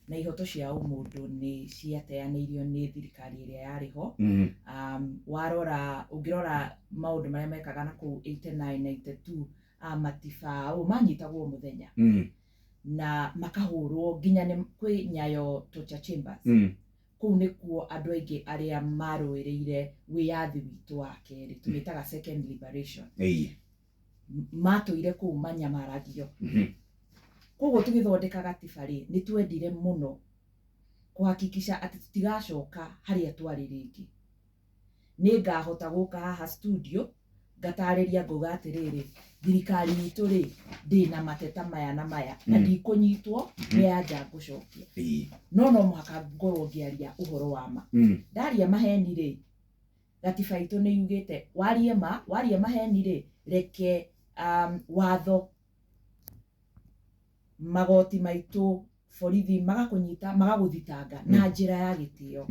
Na ihoto cia ũmũndũ nĩ ciateanĩirio nĩ thirikari ĩrĩa yarĩ ho. Warora, ũngĩrora maũndũ marĩa mekaga na kũu 89, 92, matibaũ manyitagwo mũthenya na makahũrwo nginya nĩ kwĩ Nyayo Torture Chambers. Kũu nĩkuo andũ aingĩ arĩa marũĩrĩire wĩyathi witũ wa kerĩ, tũmĩtaga second liberation, matũire kũu manyamaragio. Koguo tũgĩthondeka gatiba rĩ, nĩ twendire mũno kũhakikisha atĩ tũtigacoka harĩa twarĩ rĩngĩ. Nĩ ngahota gũka haha studio ngatarĩria, ngauga atĩrĩrĩ, thirikari itũ rĩ, ndĩna mateta maya na maya na ndikũnyitwo nĩ anja ngũcokia. No mũhaka ngorwo ngĩaria ũhoro wa ma. Ndaria maheni rĩ, gatiba itũ nĩ yugĩte warie ma, waria maheni rĩ, reke watho, magoti maitũ, borithi magakũnyita, magagũthitanga na njĩra ya gĩtĩo.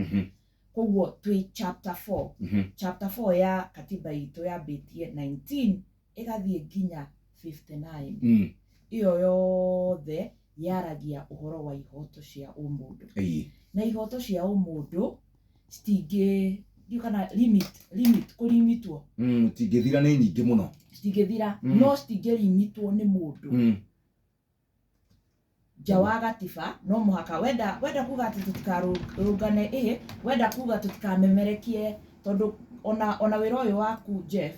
Koguo twĩ chapter 4. Chapter 4 ya katiba itũ yambĩtie 19 ĩgathiĩ nginya 59. Ĩyo yothe yaragia ũhoro wa ihoto cia ũmũndũ. Na ihoto cia ũmũndũ citingĩ, ndiũ kana limit kũlimitwo. Tingĩthira, nĩ nyingĩ mũno. Citingĩthira. No citingĩlimitwo nĩ mũndũ nja wa gatiba. No mũhaka wenda kuga atĩ tũtikarũngane, ĩhĩ, wenda kuga tũtikamemerekie, tondũ ona wĩra ũyũ waku, Jeff,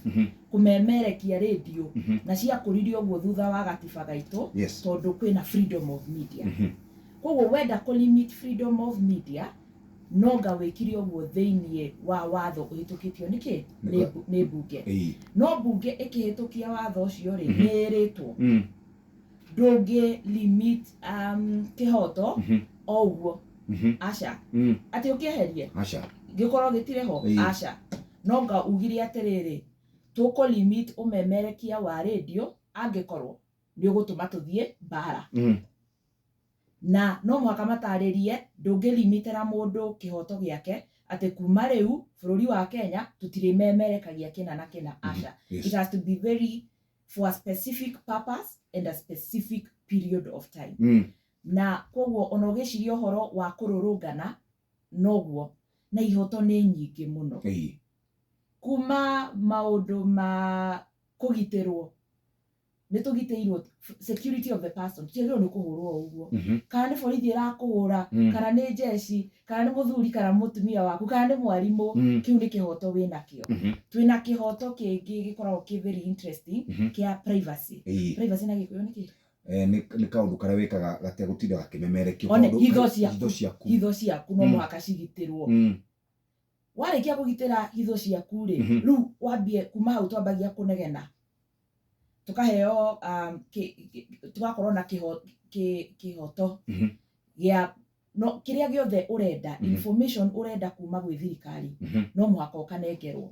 kũmemerekia rĩndio na ciakũririe ũguo thutha wa gatiba gaitũ, tondũ kwĩna freedom of media. Koguo wenda kũ limit freedom of media, no nga wĩkire ũguo thĩiniĩ wa watho ũhĩtũkĩtio nĩkĩ nĩ mbunge. No mbunge ĩkĩhĩtũkia watho ũcio rĩ, nĩ ĩrĩtwo ndũngĩ limit kĩhoto o ũguo, aca, atĩ ũkĩeherie Aca. Gĩkorwo gĩtirĩ ho. Aca, no nga ugire atĩrĩrĩ, tũkũ limit ũmemerekia wa rĩndio angĩkorwo nĩ ũgũtũma tũthiĩ mbara. Na no mũhaka matarĩrie, ndũngĩlimitĩra mũndũ kĩhoto gĩake atĩ kuma rĩu bũrũri wa Kenya tũtirĩmemerekagia kĩna na kĩna, aca. It has to be very for a specific purpose and a specific period of time. Na koguo ona ũgĩciria ũhoro wa kũrũrũngana noguo, na ihoto nĩ nyingĩ mũno, kuma maũndũ ma kũgitĩrwo, nĩ tũgitĩirwo, security of the person, tũtiagĩrĩirwo nĩ kũhũrwo o ũguo, kana nĩ borithi ĩrakũhũra, kana nĩ njeci, kana nĩ mũthuri kana mũtumia waku, kana nĩ mwarimũ. Kĩu nĩ kĩhoto wĩnakĩo. Twĩna kĩhoto kĩngĩ gĩkoragwo kĩ very interesting, kĩa privacy. Privacy na Gĩkũyũ nĩ kĩ? Nĩ kaũndũ karĩa wĩkaga gategũtinda gakĩmemerekio. One, kaũndũ- hitho ciaku. Hitho ciaku. Hitho ciaku no mũhaka cigitĩrwo. Warĩkia kũgitĩra hitho ciaku rĩ, rĩu wambie kuma hau twambagia kũnegena, tũkaheo tũgakorwo na kĩhoto gĩa no kĩrĩa gĩothe ũrenda, information ũrenda kuma gwĩ thirikari, no mũhaka ũkanengerwo.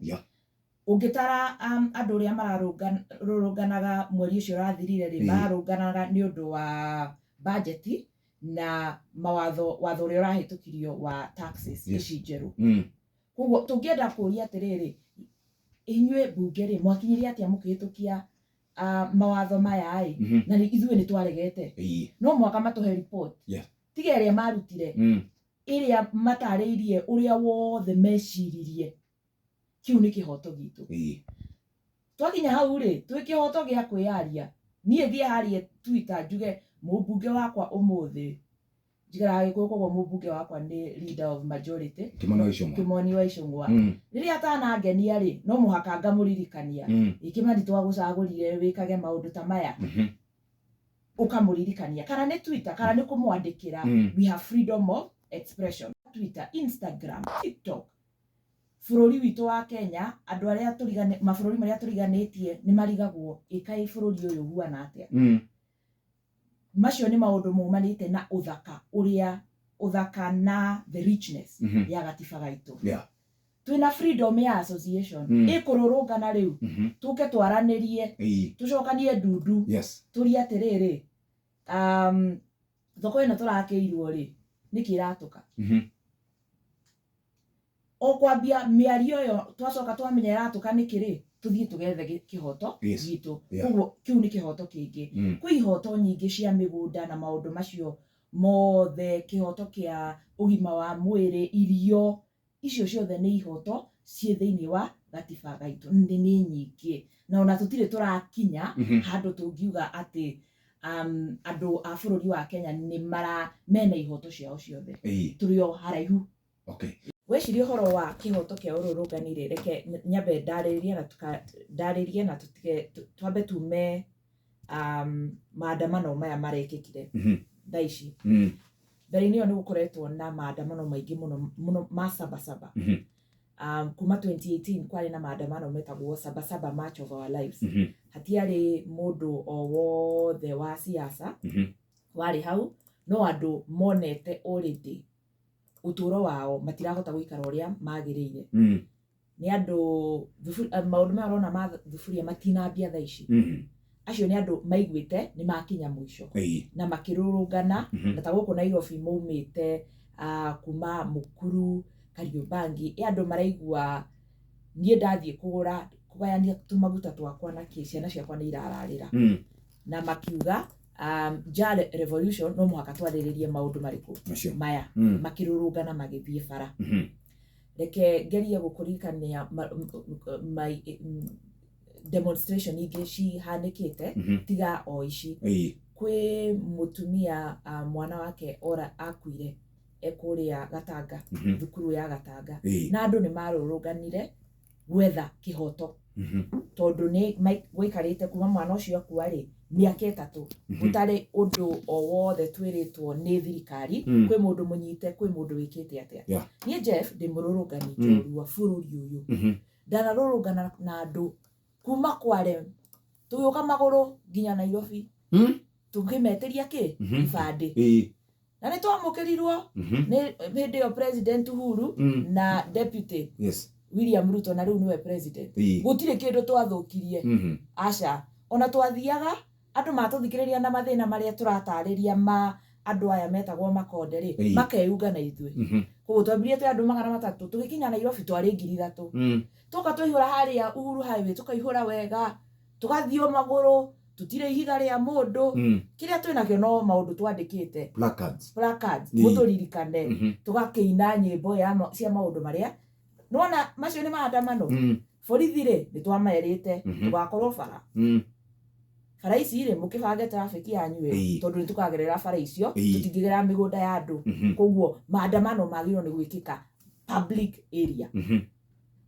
Ũngĩtara andũ ũrĩa mararũrũnganaga mweri ũcio ũrathirire rĩ, mararũnganaga nĩ ũndũ wa budget na mawatho, watho ũrĩa ũrahĩtũkirio wa taxes ici njerũ. Koguo tũngĩenda kũria atĩrĩrĩ, inyuĩ mbunge rĩ, mwakinyirie atĩa mũkĩhĩtũkia mawatho maya ĩ, na ithuĩ nĩ twaregete? No mũhaka matũhe report, tiga ĩrĩa marutire, ĩrĩa matarĩirie ũrĩa wothe meciririe. Kĩu nĩ kĩhoto gitũ. Twakinya hau rĩ, twĩ kĩhoto gĩa kwĩyaria. Niĩ thiĩ harĩa Twitter njuge mũmbunge wakwa ũmũthĩ, njikaraga Gĩkũyũ, koguo mũmbunge wakwa nĩ leader of majority, Kĩmani wa Ichung'wa. Kĩmani wa Ichung'wa. Rĩrĩa atanangenia rĩ, no mũhaka ngamũririkania, ĩ Kĩmani, twagũcagũrire wĩkage maũndũ ta maya. Ũkamũririkania, kana nĩ Twitter, kana nĩ kũmwandĩkĩra. We have freedom of expression, Twitter, Instagram, TikTok. Bũrũri witũ wa Kenya, andũ arĩa tũrigane, mabũrũri marĩa tũriganĩtie nĩ marigagwo, ĩkaĩ bũrũri ũyũ ũhuana atĩa? Macio nĩ maũndũ maumanĩte na ũthaka ũrĩa, ũthaka na the richness ya gatiba gaitũ. Twĩna freedom ya association, ĩkũrũrũngana rĩu, tũke twaranĩrie, tũcokanie ndundu, tũrie atĩrĩrĩ, thoko ĩno tũrakĩirwo rĩ, nĩkĩ ĩratũka? O kwambia mĩario ĩyo, twacoka twamenya ĩratũka nĩkĩ rĩ, tũthiĩ tũgethe kĩhoto gitũ. Koguo kĩu nĩ kĩhoto kĩngĩ. Kwĩ ihoto nyingĩ cia mĩgũnda na maũndũ macio. Mothe, kĩhoto kĩa ũgima wa mwĩrĩ, irio, icio ciothe nĩ ihoto ciĩ thĩinĩ wa gatiba gaitũ, nĩ nyingĩ, na ona tũtirĩ tũrakinya handũ tũngiuga atĩ andũ a bũrũri wa Kenya nĩ mara mena ihoto ciao ciothe. Tũrĩ o haraihu. Weciria ũhoro wa kĩhoto kĩa ũrũrũngani rĩ, reke nyambe ndarĩrie na ndarĩrie na tũtige twambe tume maandamano maya marekĩkire thaa ici. Mbere-inĩ ĩyo nĩ gũkoretwo na maandamano maingĩ mũno mũno ma Sabasaba. Kuma 2018 kwarĩ na maandamano metagwo Sabasaba March of Our Lives. Hatiarĩ mũndũ o wothe wa siasa warĩ hau, no andũ monete already ũtũũro wao matirahota gũikara ũrĩa magĩrĩire. Nĩ andũ maũndũ maya ũrona ma thuburia matinambia thaa ici. Acio nĩ andũ maiguĩte nĩ makinya mũico na makĩrũrũngana. Na ta gũkũ Nairobi maumĩte kuma Mukuru, Kariobangi, ĩ andũ maraigua niĩ ndathiĩ kũgũra kũgayania tũmaguta twakwa na kĩ, ciana ciakwa nĩ irararĩra. Na makiuga ja revolution no mũhaka twarĩrĩrie maũndũ marĩkũ? Macio. Maya. Makĩrũrũngana magĩthiĩ bara. Reke ngerie gũkũririkania demonstration ingĩ cihanĩkĩte tiga o ici. Kwĩ mũtumia mwana wake ora akuire ekũrĩa Gatanga, thukuru ya Gatanga, na andũ nĩ marũrũnganire gwetha kĩhoto tondũ nĩ gwaikarĩte kuma mwana ũcio akua rĩ, mĩaka 3 gũtarĩ ũndũ o wothe twĩrĩtwo nĩ thirikari. Kwĩ mũndũ mũnyite, kwĩ mũndũ wĩkĩte atĩa. Niĩ Jeff ndĩ mũrũrũngani njorua bũrũri ũyũ. Ndanarũrũngana na andũ kuma Kware tũgĩũka magũrũ nginya Nairobi tũkĩmetĩria kĩ? Ibandĩ. Na nĩ twamũkĩrirwo nĩ hĩndĩ ĩyo President Uhuru na Deputy William Ruto, na rĩu nĩwe president. Gũtirĩ kĩndũ twathũkirie. Aca, ona twathiaga andũ matũthikĩrĩria na mathĩna marĩa tũratarĩria ma andũ aya metagwo makonde rĩ, makeyunga na ithuĩ. Koguo twambirie twĩ andũ 300, tũgĩkinya Nairobi twarĩ 3,000. Tũka twaihũra harĩa Uhuru Highway, tũkaihũra wega, tũgathiĩ o magũrũ, tũtirĩ ihiga rĩa mũndũ. Kĩrĩa twĩnakĩo no maũndũ twandĩkĩte. Placards. Placards, mũtũririkane. Tũgakĩina nyĩmbo cia maũndũ marĩa nĩwona macio nĩ maandamano. Borithi rĩ, nĩ twamerĩte tũgakorwo bara. Bara ici rĩ, mũkĩbange traffic yanyu ĩ, tondũ nĩ tũkagerera bara icio, tũtingĩgerera mĩgũnda ya andũ. Koguo maandamano magĩrĩirwo nĩ gwĩkĩka public area.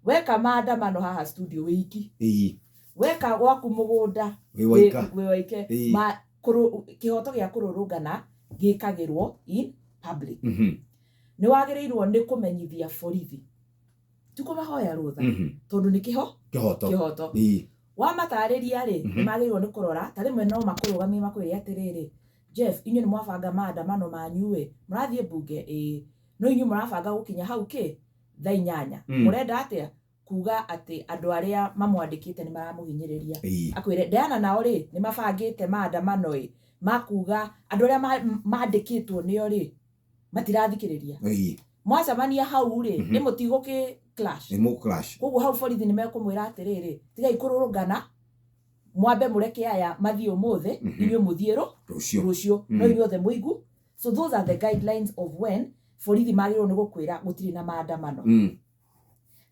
Weka maandamano haha studio wĩ iki, weka gwaku mũgũnda wĩ waika. Wĩ waike. Kĩhoto gĩa kũrũrũngana gĩkagĩrwo in public. Nĩ wagĩrĩirwo nĩ kũmenyithia borithi, ti kũmahoya rũtha, tondũ nĩ kĩho Kĩhoto. Kĩhoto. Wamatarĩria rĩ, nĩ magĩrĩirwo nĩ kũrora. Ta rĩmwe no makũrũgamie makwĩre atĩrĩrĩ, "Jeff, inyuĩ nĩ mwabanga maandamano manyu ĩ, mũrathiĩ mbunge ĩ, no inyuĩ mũrabanga gũkinya hau kĩ thaa 8. Mũrenda atĩa kuga atĩ andũ arĩa mamwandĩkĩte nĩ maramũhinyĩrĩria?" Akwĩre Diana nao rĩ, nĩ mabangĩte maandamano ĩ, makuga andũ arĩa mandĩkĩtwo nĩo rĩ, matirathikĩrĩria. Mwacemania hau rĩ, nĩ mũtigũkĩ clash. Nĩ mũ clash. Koguo hau borithi nĩ mekũmwĩra atĩrĩrĩ, "Tigai kũrũrũngana, mwambe mũreke aya mathiĩ ũmũthĩ, inyuĩ mũthiĩ rũ Rũciũ. Rũciũ." No inyuothe mũigu. So those are the guidelines of when borithi magĩrĩirwo nĩ gũkwĩra gũtirĩ na maandamano.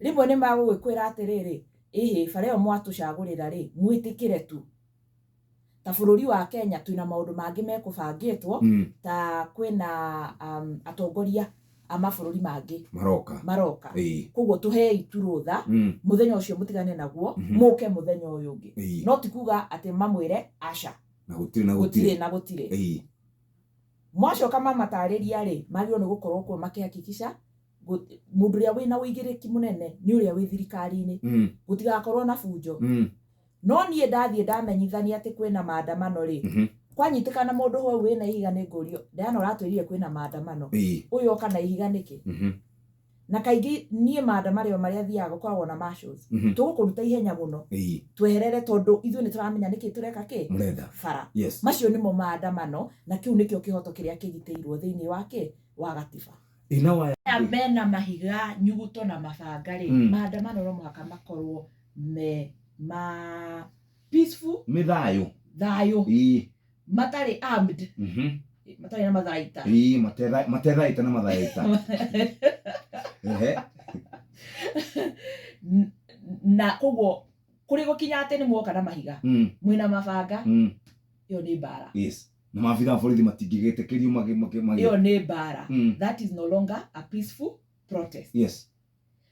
Rĩmwe nĩ magũgĩkwĩra atĩrĩrĩ, ĩhĩ, bara ĩyo mwatũcagũrĩra rĩ, mwĩtĩkĩre tu. Ta bũrũri wa Kenya twĩna maũndũ mangĩ mekũbangĩtwo, ta kwĩna atongoria a mabũrũri mangĩ Maroka. Maroka. Koguo tũhei tu rũtha mũthenya ũcio, mũtigane naguo, mũke mũthenya ũyũ ũngĩ. No ti kuga atĩ mamwĩre aca. Na gũtirĩ na gũtirĩ gũtirĩ. Na gũtirĩ. Mwacoka mamatarĩria rĩ, magĩrĩirwo nĩ gũkorwo kuo makĩhakikisha mũndũ ũrĩa wĩna ũigĩrĩki mũnene nĩ ũrĩa wĩ thirikari-inĩ, gũtigakorwo na bunjo. No niĩ ndathiĩ ndamenyithania atĩ kwĩna maandamano rĩ, kwanyitĩkana mũndũ hau wĩna ihiga, nĩ ngũrio, "Diana, ũratwĩrire kwĩna maandamano, ũyũ oka na ihiga nĩkĩ?" Na kaingĩ niĩ maandamano marĩa thiaga gũkoragwo na marshals. Tũgũkũruta ihenya mũno, tweherere, tondũ ithuĩ nĩ tũramenya nĩkĩ tũreka kĩ Mũretha. Bara. Macio nĩmo maandamano, na kĩu nĩkĩo kĩhoto kĩrĩa kĩgitĩirwo thĩinĩ wa kĩ wa gatiba. Ina waya. Aya mena mahiga, nyuguto na mabanga rĩ, maandamano no mũhaka makorwo me ma peaceful. Nĩ thayũ. Thayũ. Matarĩ armed. Matarĩ na matharaita. Ĩĩ, matethaita na matharaita. Ehe. Na koguo kũrĩ gũkinya atĩ nĩ muoka na mahiga, mwĩna mabanga, ĩyo nĩ mbara. Yes, na maabitha a borithi matingĩgĩtĩkĩrio magĩ Ĩyo nĩ mbara. That is no longer a peaceful protest.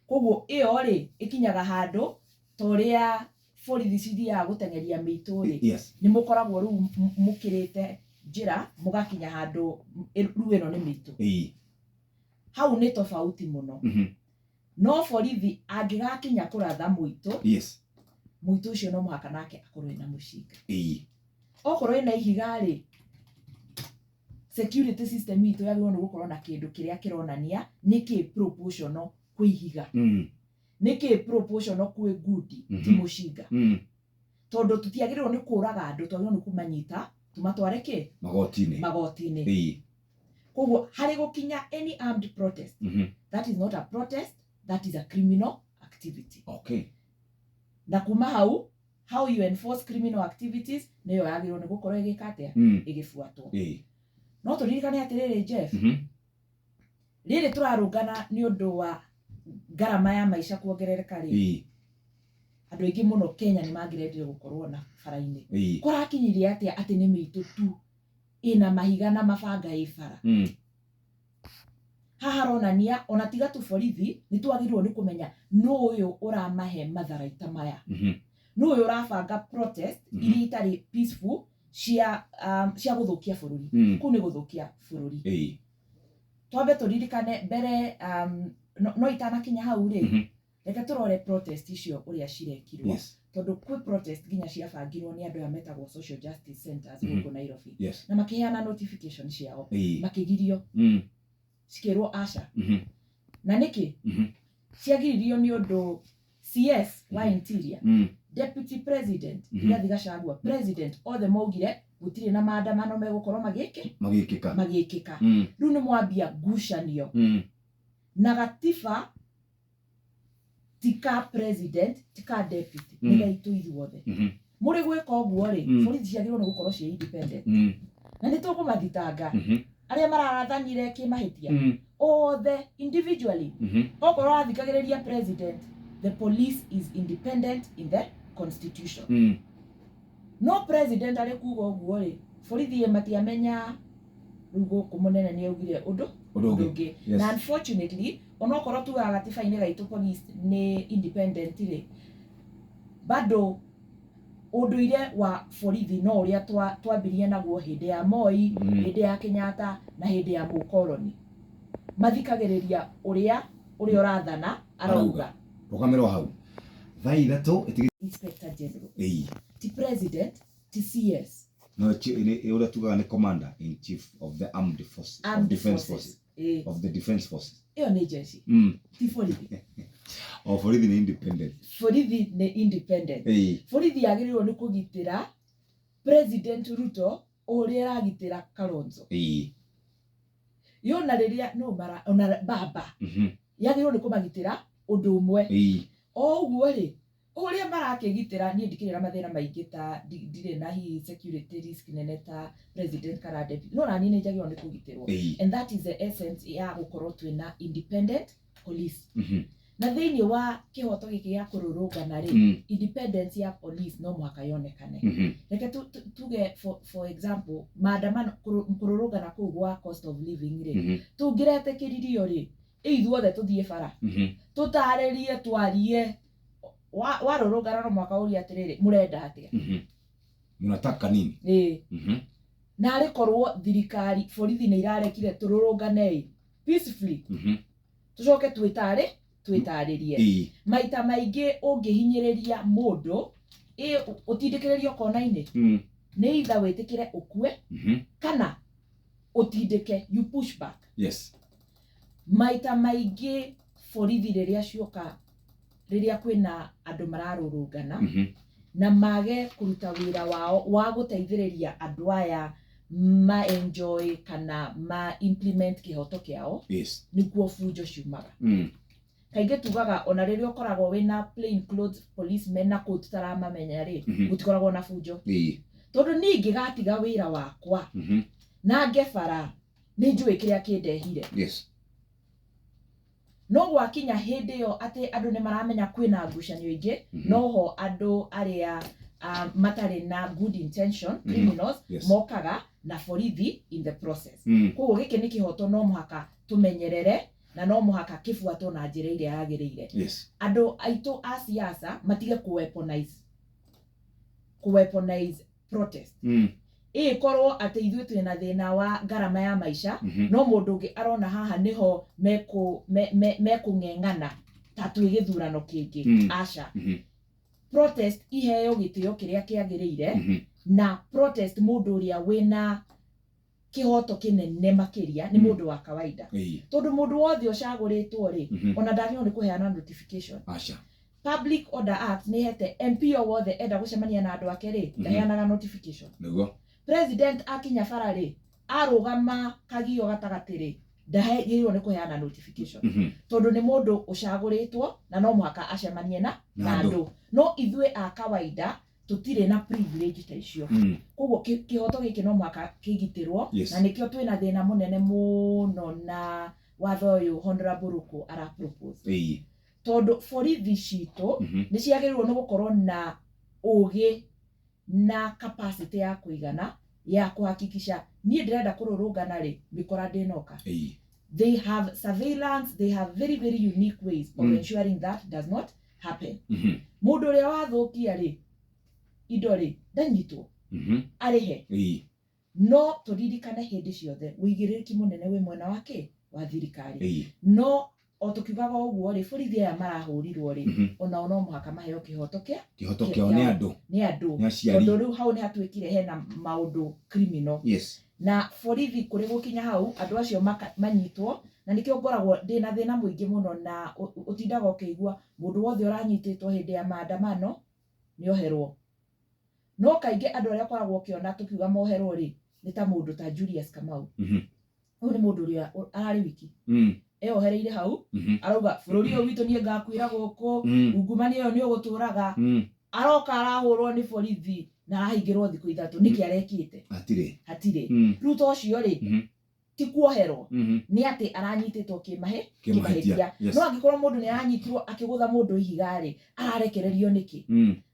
Koguo ĩyo rĩ, ĩkinyaga handũ ta ũrĩa borithi cithiaga gũteng'eria mĩitũ rĩ, nĩ mũkoragwo rĩu mũkĩrĩte njĩra mũgakinya handũ rĩu ĩno nĩ mĩitũ. Hau nĩ tofauti mũno. No borithi angĩgakinya kũratha mũitũ, mũitũ ũcio no mũhaka nake akorwo ena mũcinga. Okorwo ena ihiga rĩ, security system itũ yagĩrĩirwo nĩ gũkorwo na kĩndũ kĩrĩa kĩronania nĩkĩ proportional kwĩ ihiga, nĩkĩ proportional kwĩ ngundi, ti mũcinga. Tondũ tũtiagĩrĩirwo nĩ kũraga andũ, twagĩrĩirwo nĩ kũmanyita tũmatware kĩ? Magoti-inĩ. Magoti-inĩ. Koguo harĩ gũkinya any armed protest, that is not a protest, that is a criminal activity. Na kuma hau, how you enforce criminal activities nĩyo yagĩrĩirwo nĩ gũkorwo ĩgĩka atĩa? Ĩgĩbuatwo. No tũririkane atĩrĩrĩ, Jeff, rĩrĩ tũrarũngana nĩ ũndũ wa ngarama ya maica kuongerereka rĩ, andũ aingĩ mũno Kenya nĩ mangĩrendire gũkorwo na bara-inĩ. Kũrakinyirie atĩa atĩ nĩ mĩitũ tu ĩna mahiga na mabanga ĩ bara? Haha haronania ona tiga tu borithi, nĩ twagĩrĩirwo nĩ kũmenya nũ ũyũ ũramahe matharaita maya, nũ ũyũ ũrabanga protest iria itarĩ peaceful cia gũthũkia bũrũri. Kũu nĩ gũthũkia bũrũri. Twambe tũririkane mbere, no itanakinya hau rĩ, reke tũrore protest icio ũrĩa cirekirwo, tondũ kwĩ protest nginya ciabangirwo nĩ andũ aya metagwo social justice centers gũkũ Nairobi, na makĩheana notification ciao, makĩgirio, cikĩrwo aca. Na nĩkĩ ciagiririo? Nĩ ũndũ CS wa Interior, Deputy President Rigathi Gachagua, President, othe maugire gũtirĩ na maandamano megũkorwo magĩkĩ magĩkĩka. Magĩkĩka. Rĩu nĩ mwambia ngucanio na gatiba ti ka president, ti ka deputy, nĩ gaitũ ithuothe. Mũrĩ gwĩka ũguo rĩ, borithi ciagĩrĩirwo nĩ gũkorwo ciĩ independent, na nĩ tũkũmathitanga arĩa mararathanire kĩmahĩtia othe individually. Okorwo athikagĩrĩria president, the police is independent in the constitution. No president arĩ kuga ũguo rĩ, borithi matiamenya rĩu gũkũ mũnene nĩ augire ũndũ ũndũ ũngĩ. Ũngĩ. Na unfortunately, onokorwo tugaga gatiba-inĩ gaitũ police nĩ independent rĩ, bado ũndũire wa borithi no ũrĩa twambirie naguo hĩndĩ ya Moi, hĩndĩ ya Kenyatta na hĩndĩ ya mũkoroni, mathikagĩrĩria ũrĩa ũrathana arauga. Rũgamĩrwo hau thaa 3 ĩtigĩ. Inspector General, ti president, ti CS. No ũrĩa tugaga nĩ commander in chief of the armed forces of Armed defense forces. forces of the defense forces. Ĩyo nĩ jeshi, ti borithi. O borithi nĩ independent. Borithi nĩ independent. Borithi yagĩrĩirwo nĩ kũgitĩra President Ruto ũrĩa ĩragitĩra Kalonzo. Yona rĩrĩa no mara ona baba, yagĩrĩirwo nĩ kũmagitĩra ũndũ ũmwe. O ũguo rĩ, ũrĩa marakĩgitĩra, niĩ ndikĩrĩ na mathĩna maingĩ ta ndirĩ na hihi security risk nene ta president kana deputy, no naniĩ nĩ njagĩrĩirwo nĩ kũgitĩrwo. And that is the essence ya gũkorwo twĩna independent police. Na thĩinĩ wa kĩhoto gĩkĩ gĩa kũrũrũngana rĩ, independence ya police no mũhaka yonekane. Reke tuge for example, maandamano, kũrũrũngana kũu gwa cost of living rĩ, tũngĩretĩkĩririo rĩ, ithuothe tũthiĩ bara, tũtarĩrie, twarie. Warũrũngana no mũhaka ũrie atĩrĩrĩ, mũrenda atĩa? Mnataka nini? Ĩĩ. Na arĩ korwo thirikari, borithi nĩ irarekire tũrũrũngane ĩ peacefully, tũcoke twĩtarĩrie. Maita maingĩ ũngĩhinyĩrĩria mũndũ ĩ ũtindĩkĩrĩrio kona-inĩ, nĩ either wĩtĩkĩre ũkue kana ũtindĩke, you push back. Maita maingĩ borithi rĩrĩa cioka, rĩrĩa kwĩna andũ mararũrũngana, na mage kũruta wĩra wao wa gũteithĩrĩria andũ aya ma enjoy kana ma implement kĩhoto kĩao, nĩkuo bunjo ciumaga. Kaingĩ tugaga ona rĩrĩa ũkoragwo wĩna plain clothes policemen na kũu tũtaramamenya rĩ, gũtikoragwo na bunjo, tondũ niĩ ingĩgatiga wĩra wakwa, Na ngebara nĩ njũĩ kĩrĩa kĩndehire. No gwakinya hĩndĩ ĩyo atĩ andũ nĩ maramenya kwĩna ngucanio ingĩ, noho andũ arĩa matarĩ na good intention, criminals, mokaga na borithi in the process. Koguo gĩkĩ nĩ kĩhoto no mũhaka tũmenyerere na no mũhaka kĩbuatwo na njĩra ĩrĩa yagĩrĩire. Andũ aitũ a siasa matige kũ weaponize protest. Ĩkorwo atĩ ithuĩ twĩna thĩna wa ngarama ya maica, no mũndũ ũngĩ arona haha nĩho mekũng'eng'ana ta twĩ gĩthurano kĩngĩ. Aca. Protest iheo gĩtĩo kĩrĩa kĩagĩrĩire. Na protest, mũndũ ũrĩa wĩna kĩhoto kĩnene makĩria nĩ mũndũ wa kawaida, tondũ mũndũ wothe ũcagũrĩtwo rĩ, ona ndagĩrĩirwo nĩ kũheana notification. Aca. Public Order Act nĩ hete MP o wothe enda gũcemania na andũ ake rĩ, ndaheanaga notification. President akinya bara rĩ, arũgama kagio gatagatĩ rĩ, ndagĩrĩirwo nĩ kũheana notification, tondũ nĩ mũndũ ũcagũrĩtwo na no mũhaka acemanie na Na na andũ. Andũ. No ithuĩ a kawaida tũtirĩ na privilege ta icio. Koguo kĩhoto gĩkĩ no mũhaka kĩgitĩrwo. Na nĩkĩo twĩna thĩna mũnene mũno na watho ũyũ Honorable Ruku ara propose, tondũ borithi citũ nĩ ciagĩrĩirwo nĩ gũkorwo na ũgĩ na capacity ya kũigana ya kũhakikisha niĩ ndĩrenda kũrũrũngana rĩ, mĩkora ndĩnoka. They have surveillance, they have very very unique ways of ensuring that does not happen. Mũndũ ũrĩa wathũkia rĩ indo rĩ, ndanyitwo, arĩhe. No tũririkane hĩndĩ ciothe ũigĩrĩrĩki mũnene wĩ mwena wa kĩ wa thirikari. No o tũkiugaga ũguo rĩ, borithi aya marahũrirwo rĩ, onao no mũhaka maheo kĩhoto kĩa Kĩhoto kĩao nĩ andũ. Nĩ andũ. Nĩ aciari. Tondũ rĩu hau nĩ hatuĩkire hena maũndũ criminal. Na borithi kũrĩ gũkinya hau andũ acio manyitwo, na nĩkĩo ngoragwo ndĩna thĩna mũingĩ mũno na ũtindaga ũkĩigua mũndũ wothe ũranyitĩtwo hĩndĩ ya maandamano nĩ oherwo. No kaingĩ andũ arĩa ũkoragwo ũkĩona tũkiuga moherwo rĩ, nĩ ta mũndũ ta Julius Kamau. Ũyũ nĩ mũndũ ũrĩa ararĩ wiki eyohereire hau, arauga bũrũri ũyũ witũ niĩ ngakuĩra gũkũ, ungumania ũyũ nĩ ũgũtũraga. Aroka arahũrwo nĩ borithi na arahingĩrwo thikũ 3. Nĩkĩ arekĩte? Hatirĩ. Hatirĩ. Rĩu ta ũcio rĩ, ti kuoherwo, nĩ atĩ aranyitĩtwo kĩmahe Kĩmahĩtia. No angĩkorwo mũndũ nĩ aranyitirwo akĩgũtha mũndũ ihiga rĩ, ararekererio nĩkĩ?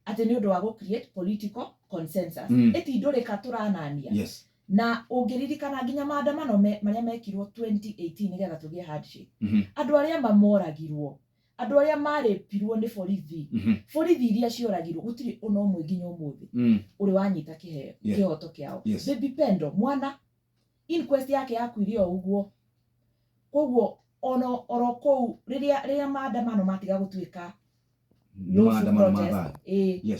Atĩ nĩ ũndũ wa gũ create political consensus. Ĩtindũrĩka tũranania. Na ũngĩririkana nginya maandamano marĩa mekirwo 2018 nĩgetha tũgĩe handshake, andũ arĩa mamoragirwo, andũ arĩa marĩpirwo nĩ borithi, borithi iria cioragirwo, gũtirĩ ona ũmwe nginya ũmũthĩ ũrĩ wanyita kĩheo kĩhoto kĩao. Baby Pendo, mwana inquest yake yakuire o ũguo. Koguo ona oro kũu rĩrĩa maandamano matiga gũtuĩka Nĩ lawful maandamano ma protest, thayũ.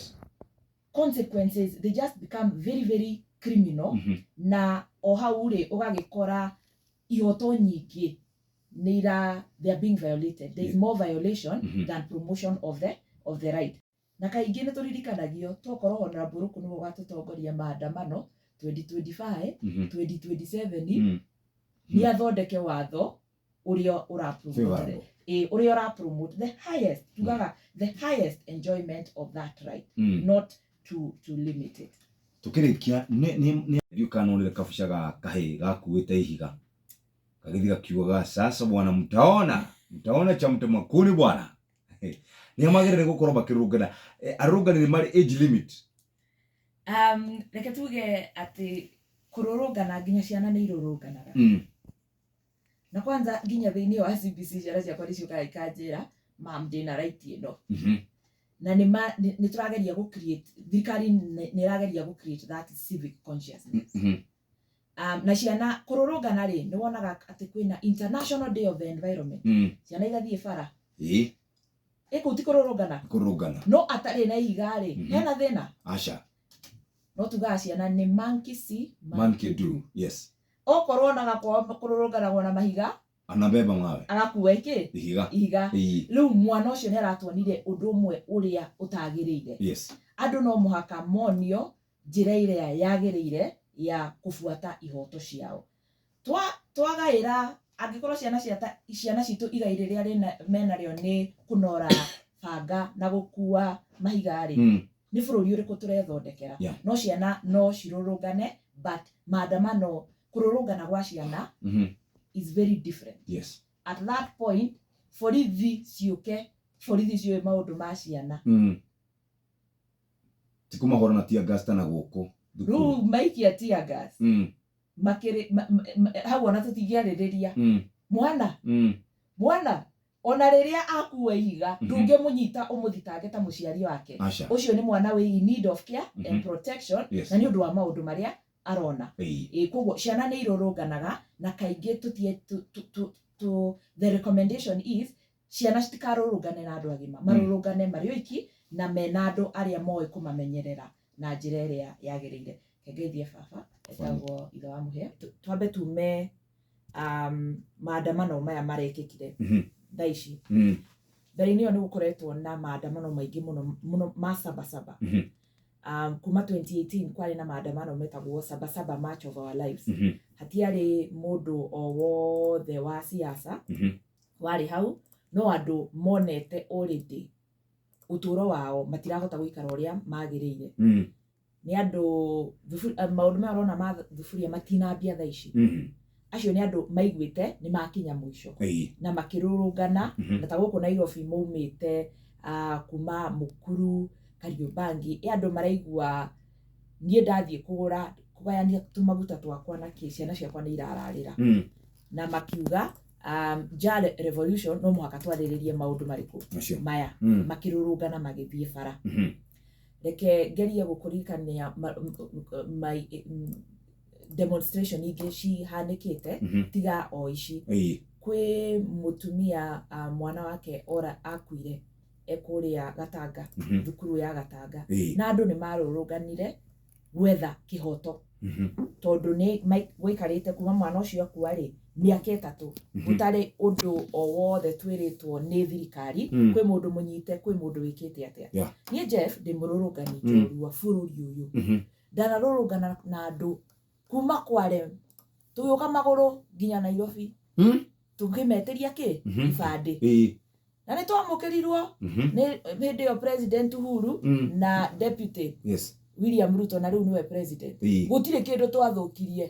Consequences, they just become very very criminal. Na o hau rĩ, ũgagĩkora ihoto nyingĩ nĩ ira, they are being violated. There is more violation than promotion of the right. Na kaingĩ nĩ tũririkanagio tokorwo Honorable Ruku nĩwe ũgatũtongoria maandamano 2025, 2027, nĩ athondeke watho ũrĩa ũra promote Favorable. Ũrĩa ũra promote the highest, tugaga the highest enjoyment of that right, not to limit it. Tukĩrĩkia, nĩ ndiũ kana nonire kabuca ga kahĩĩ gakuĩte ihiga gagĩthiĩ gakiugaga, "Sasa bwana, mtaona, mtaona cha mtema kuni bwana." Nĩ magĩrĩire gũkorwo makĩrũrũngana? Arũrũngani nĩ marĩ age limit? Reke tuge atĩ kũrũrũngana, nginya ciana nĩ irũrũnganaga. Na kwanza nginya thĩinĩ wa CBC ciana ciakwa nĩ ciũkaga ikanjĩra, "Mam, ndĩna right ĩno." Na nĩ tũrageria gũ create, thirikari nĩ ĩrageria gũ create that civic consciousness. Na ciana kũrũrũngana rĩ, nĩ wonaga atĩ kwĩna International Day of the Environment, ciana igathiĩ bara. Ĩkũu ti kũrũrũngana? Kũrũrũngana. No atarĩ na ihiga rĩ, hena thĩna? Aca. No tugaga ciana nĩ monkey see, monkey do, yes. Okorwo onaga kwao kũrũrũnganagwo na mahiga, anabeba mawe, agakua ikĩ? Ihiga. Ihiga. Rĩu mwana ũcio nĩ aratuonire ũndũ ũmwe ũrĩa ũtagĩrĩire. Andũ no mũhaka monio njĩra ĩrĩa yagĩrĩire ya kũbuata ihoto ciao. Twagaĩra angĩkorwo ciana citũ igai rĩrĩa menarĩo nĩ kũnora banga na gũkua mahiga rĩ, nĩ bũrũri ũrĩkũ tũrethondekera? No ciana no cirũrũngane, but maandamano Kũrũrũngana gwa ciana is very different. At that point borithi ciũke, borithi ciũĩ maũndũ ma ciana. Ti kũmahũra na tear gas ta na gũkũ thukuru. Rĩu maikia tear gas, makĩrĩ hau ona tũtingĩarĩrĩria. Mwana, mwana ona rĩrĩa akua ihiga, ndũngĩmũnyita ũmũthitange ta mũciari wake. Aca. Ũcio nĩ mwana wĩ in need of care and protection, na nĩ ũndũ wa maũndũ marĩa arona. Ĩ koguo ciana nĩ irũrũnganaga, na kaingĩ tũtie tu the recommendation is ciana citikarũrũngane na andũ agima, marũrũngane marĩ oiki na mena andũ arĩa moĩ kũmamenyerera na njĩra ĩrĩa yagĩrĩire. Reke ngeithie baba etagwo ithe wa Mũhĩa. Twambe tume maandamano maya marekĩkire thaa ici. Mbere-inĩ ĩyo nĩ gũkoretwo na maandamano maingĩ mũno mũno ma Sabasaba. Kuma 2018 kwarĩ na maandamano metagwo Sabasaba March of Our Lives. Hatiarĩ mũndũ o wothe wa siasa warĩ hau, no andũ monete already ũtũũro wao matirahota gũikara ũrĩa magĩrĩire. Nĩ andũ maũndũ maya ũrona ma thuburia matinambia thaa ici. Acio nĩ andũ maiguĩte nĩ makinya mũico na makĩrũrũngana. Na ta gũkũ Nairobi maumĩte kuma Mukuru, Kariobangi, ĩ andũ maraigua niĩ ndathiĩ kũgũra kũgayania tũmaguta twakwa na kĩ, ciana ciakwa nĩ irararĩra. Na makiuga Ja revolution no mũhaka twarĩrĩrie maũndũ marĩkũ Macio. maya. Makĩrũrũngana magĩthiĩ bara. Reke ngerie gũkũririkania demonstration ingĩ cihanĩkĩte tiga o ici. Kwĩ mũtumia mwana wake ora akuire ekũrĩa Gatanga, thukuru ya Gatanga, na andũ nĩ marũrũnganire gwetha kĩhoto, tondũ nĩ gwaikarĩte kuma mwana ũcio akua rĩ, mĩaka 3, gũtarĩ ũndũ o wothe twĩrĩtwo nĩ thirikari, kwĩ mũndũ mũnyite, kwĩ mũndũ wĩkĩte atĩa. Niĩ Jeff ndĩ mũrũrũngani njorua bũrũri ũyũ. Ndanarũrũngana na andũ kuma Kware tũgĩũka magũrũ nginya Nairobi, tũkĩmetĩria kĩ? Ibandĩ. Na nĩ twamũkĩrirwo nĩ hĩndĩ ĩyo President Uhuru na Deputy William Ruto, na rĩu nĩwe president. Gũtirĩ kĩndũ twathũkirie.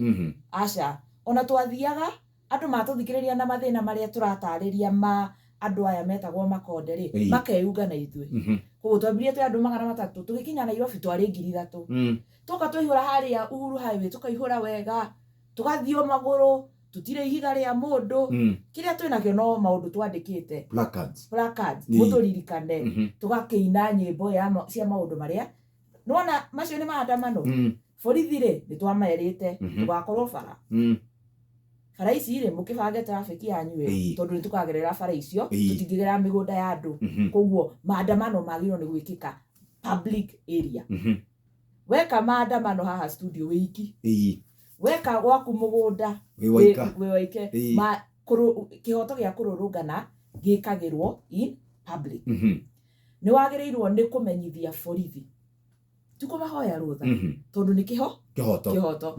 Aca, ona twathiaga andũ matũthikĩrĩria na mathĩna marĩa tũratarĩria ma andũ aya metagwo makonde rĩ, makeyunga na ithuĩ. Koguo twambirie twĩ andũ 300, tũgĩkinya Nairobi twarĩ 3,000. Tũka twaihũra harĩa Uhuru Highway, tũkaihũra wega, tũgathiĩ o magũrũ, tũtirĩ ihiga rĩa mũndũ. Kĩrĩa twĩnakĩo no maũndũ twandĩkĩte. Placards. Placards, mũtũririkane. Tũgakĩina nyĩmbo cia maũndũ marĩa. Nĩwona macio nĩ maandamano? Borithi rĩ, nĩ twamerĩte, tũgakorwo bara. Bara ici rĩ, mũkĩbange traffic yanyu ĩ, tondũ nĩ tũkagerera bara icio, tũtingĩgerera mĩgũnda ya andũ. Koguo maandamano magĩrĩirwo nĩ gwĩkĩka public area. Weka maandamano haha studio wĩ iki. Weka gwaku mũgũnda Wĩ waika. Wĩ waike. Kĩhoto gĩa kũrũrũngana gĩkagĩrwo in public. Nĩ wagĩrĩirwo nĩ kũmenyithia borithi. Ti kũmahoya rũtha, tondũ nĩ kĩhoto. Kĩhoto.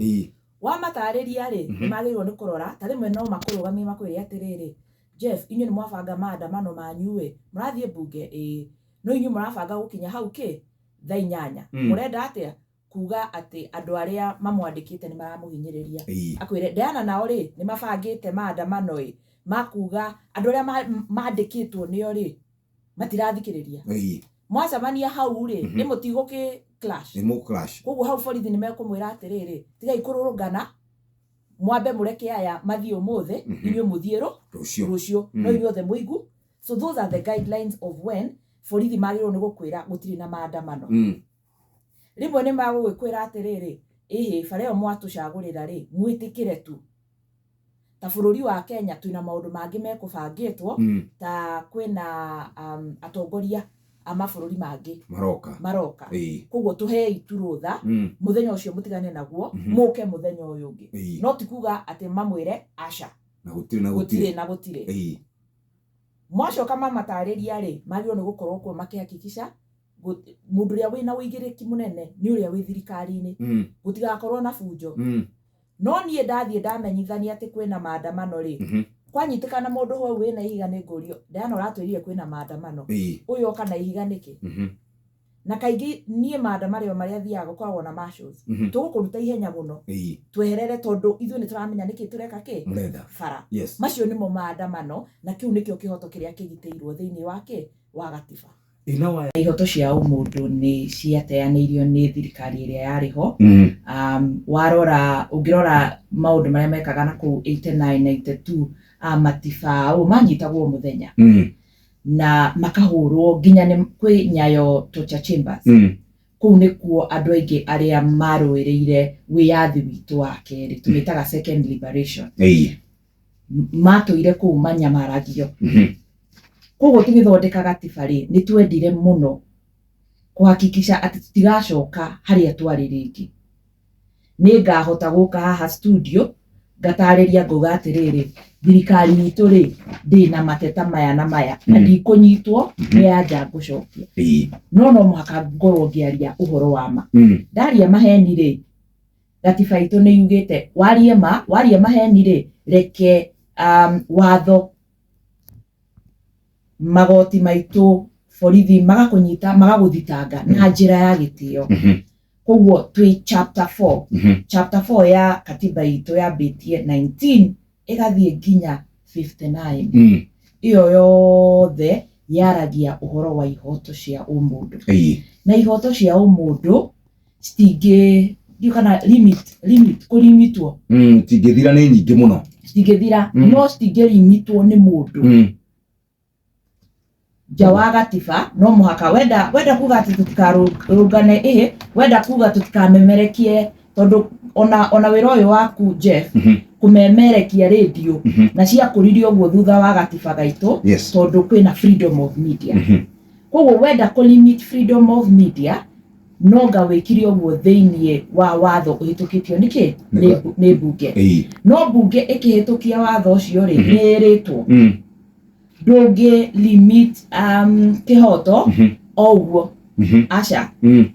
Wamatarĩria rĩ, nĩ magĩrĩirwo nĩ kũrora, ta rĩmwe no makũrũgamie makwĩre atĩrĩrĩ, Jeff, inyuĩ nĩ mwabanga maandamano manyu ĩ, mũrathiĩ mbunge ĩ, no inyuĩ mũrabanga gũkinya hau kĩ thaa 8. Mũrenda atĩa? Kuga atĩ andũ arĩa mamwandĩkĩte nĩ maramũhinyĩrĩria. Akwĩre Diana nao rĩ, nĩ mabangĩte maandamano ĩ, makuga andũ arĩa mandĩkĩtwo nĩo rĩ, matirathikĩrĩria. Mwacemania hau rĩ, nĩ mũtigũkĩ clash. Nĩ mũ clash. Koguo hau borithi nĩ mekũmwĩra atĩrĩrĩ, tigai kũrũrũngana, mwambe mũreke aya mathiĩ ũmũthĩ, inyuĩ mũthiĩ Rũciũ. Rũciũ. No inyuothe mũigu. So those are the guidelines of when borithi magĩrĩirwo nĩ gũkwĩra gũtirĩ na maandamano. Rĩmwe nĩ magũgĩkwĩra atĩrĩrĩ, ĩhĩ, bara ĩyo mwatũcagũrĩra rĩ, mwĩtĩkĩre tu. Ta bũrũri wa Kenya twĩna maũndũ mangĩ mekũbangĩtwo, ta kwĩna atongoria a mabũrũri mangĩ maroka. Maroka. Koguo tũhei tu rũtha, mũthenya ũcio mũtigane naguo, mũke mũthenya ũyũ ũngĩ. No ti kuga atĩ mamwĩre aca. Na gũtirĩ na gũtirĩ gũtirĩ. Na gũtirĩ. Mwacoka mamatarĩria rĩ, magĩrĩirwo nĩ gũkorwo kuo makĩhakikisha mũndũ ũrĩa wĩna ũigĩrĩrĩki mũnene nĩ ũrĩa wĩ thirikari-inĩ. Gũtigakorwo na bunjo. No niĩ ndathiĩ ndamenyithania atĩ kwĩna maandamano rĩ, kwanyitĩkana mũndũ hau wĩna ihiga nĩ ngũrio, Diana ũratwĩrire kwĩna maandamano. Ũyũ oka na ihiga nĩkĩ? Na kaingĩ niĩ maandamano marĩa thiaga gũkoragwo na marshals. Tũgũkũruta ihenya mũno tweherere, tondũ ithuĩ nĩ tũramenya nĩkĩ tũreka kĩ Mũretha. Bara. Yes. Macio nĩmo maandamano, na kĩu nĩkĩo kĩhoto kĩrĩa kĩgitĩirwo thĩinĩ wa kĩ wa gatiba. Ina waya. Ihoto cia ũmũndũ nĩ ciateanĩirio nĩ thirikari ĩrĩa yarĩ ho. Warora, ũngĩrora maũndũ marĩa mekaga na kũu 89, 92, matibaũ manyitagwo mũthenya na makahũrwo nginya nĩ kwĩ Nyayo Torture Chambers. Kũu nĩkuo andũ aingĩ arĩa marũĩrĩire wĩyathi witũ wa kerĩ, tũmĩtaga second liberation, matũire kũu manyamaragio. Koguo tũgĩthondeka gatiba rĩ, nĩ twendire mũno kũhakikisha atĩ tũtigacoka harĩa twarĩ rĩngĩ. Nĩ ngahota gũka haha studio ngatarĩria, ngauga atĩrĩrĩ, thirikari itũ rĩ, ndĩna mateta maya na maya na ndikũnyitwo, nĩ anja ngũcokia. No no mũhaka ngorwo ngĩaria ũhoro wa ma. Ndaria maheni rĩ, gatiba itũ nĩ yugĩte warie ma, waria maheni rĩ, reke watho, magoti maitũ, borithi magakũnyita, magagũthitanga na njĩra ya gĩtĩo. Koguo twĩ chapter 4. Chapter 4 ya katiba itũ yambĩtie 19 ĩgathiĩ nginya 59. Ĩyo yothe yaragia ũhoro wa ihoto cia ũmũndũ. Na ihoto cia ũmũndũ citingĩ, ndiũ kana limit kũlimitwo. Tingĩthira, nĩ nyingĩ mũno. Citingĩthira. No citingĩlimitwo nĩ mũndũ nja wa gatiba. No mũhaka wenda kuga atĩ tũtikarũngane, ĩ wenda kuga tũtikamemerekie, tondũ ona wĩra ũyũ waku, Jeff, kũmemerekia rĩndio na ciakũririo ũguo thutha wa gatiba gaitũ, tondũ kwĩna freedom of media. Koguo wenda kũ limit freedom of media, no nga wĩkire ũguo thĩiniĩ wa watho ũhĩtũkĩtio nĩkĩ nĩ mbunge. No mbunge ĩkĩhĩtũkia watho ũcio rĩ, nĩ ĩrĩtwo ndũngĩ limit kĩhoto o ũguo, aca,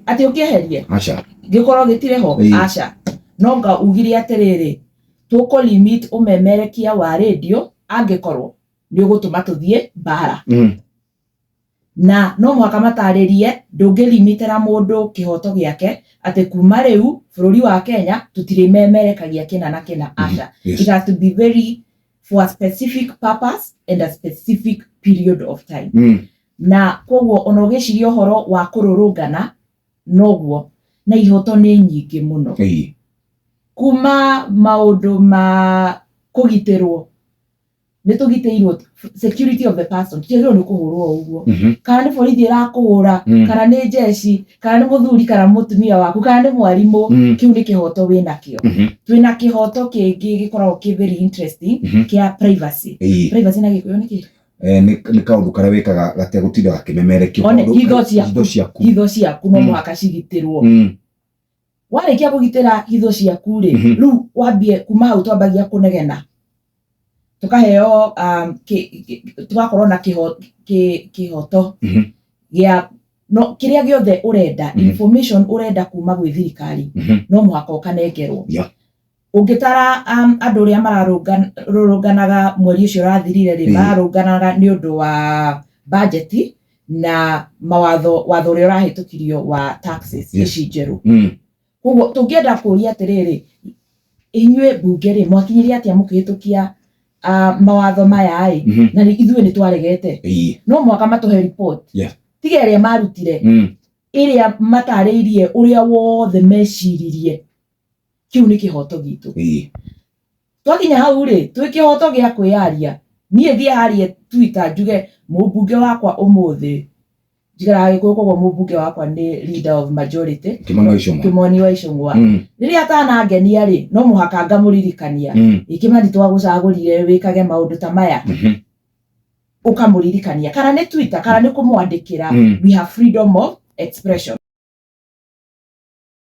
atĩ ũkĩeherie Aca. Gĩkorwo gĩtirĩ ho. Aca, no nga ugire atĩrĩrĩ, tũkũ limit ũmemerekia wa rĩndio angĩkorwo nĩ ũgũtũma tũthiĩ mbara. Na no mũhaka matarĩrie, ndũngĩlimitĩra mũndũ kĩhoto gĩake atĩ kuma rĩu bũrũri wa Kenya tũtirĩmemerekagia kĩna na kĩna, aca. It has to be very for a specific purpose and a specific period of time. Na koguo ona ũgĩciria ũhoro wa kũrũrũngana noguo, na ihoto nĩ nyingĩ mũno. Kuma maũndũ ma kũgitĩrwo, nĩ tũgitĩirwo, security of the person, tũtiagĩrĩirwo nĩ kũhũrwo o ũguo. Kana nĩ borithi ĩrakũhũra, kana nĩ njeci, kana nĩ mũthuri, kana mũtumia waku, kana nĩ mwarimũ, kĩu nĩ kĩhoto wĩnakĩo. Twĩna kĩhoto kĩngĩ gĩkoragwo kĩ very interesting, kĩa privacy. Privacy na Gĩkũyũ nĩ kĩ? Nĩ kaũndũ karĩa wĩkaga gategũtinda gakĩmemerekio. One, hitho ciaku. Hitho ciaku. Hitho ciaku no mũhaka cigitĩrwo. Warĩkia kũgitĩra hitho ciaku rĩ, rĩu wambie kuma hau twambagia kũnegena, tũkaheo tũgakorwo na kĩhoto gĩa no kĩrĩa gĩothe ũrenda, information ũrenda kuma gwĩ thirikari, no mũhaka ũkanengerwo. Ũngĩtara andũ ũrĩa mararũrũnganaga mweri ũcio ũrathirire rĩ, mararũnganaga nĩ ũndũ wa bajeti na mawatho, watho ũrĩa ũrahĩtũkirio wa taxes ici njerũ. Koguo tũngĩenda kũria atĩrĩrĩ, inyuĩ mbunge rĩ, mwakinyirie atĩa mũkĩhĩtũkia mawatho maya ĩ, na ithuĩ nĩ twaregete? No mũhaka matũhe report, tiga ĩrĩa marutire, ĩrĩa matarĩirie ũrĩa wothe meciririe. Kĩu nĩ kĩhoto gitũ. Twakinya hau rĩ, twĩ kĩhoto gĩa kwĩyaria. Niĩ thiĩ haria Twitter njuge mũmbunge wakwa ũmũthĩ, njikaraga Gĩkũyũ, koguo mũmbunge wakwa nĩ leader of majority. Kĩmani wa Ichung'wa. Kĩmani wa Ichung'wa. Rĩrĩa atanangenia rĩ, no mũhaka ngamũririkania, ĩ Kĩmani, twagũcagũrire wĩkage maũndũ ta maya. Ũkamũririkania kana nĩ Twitter, kana nĩ kũmwandĩkĩra. We have freedom of expression.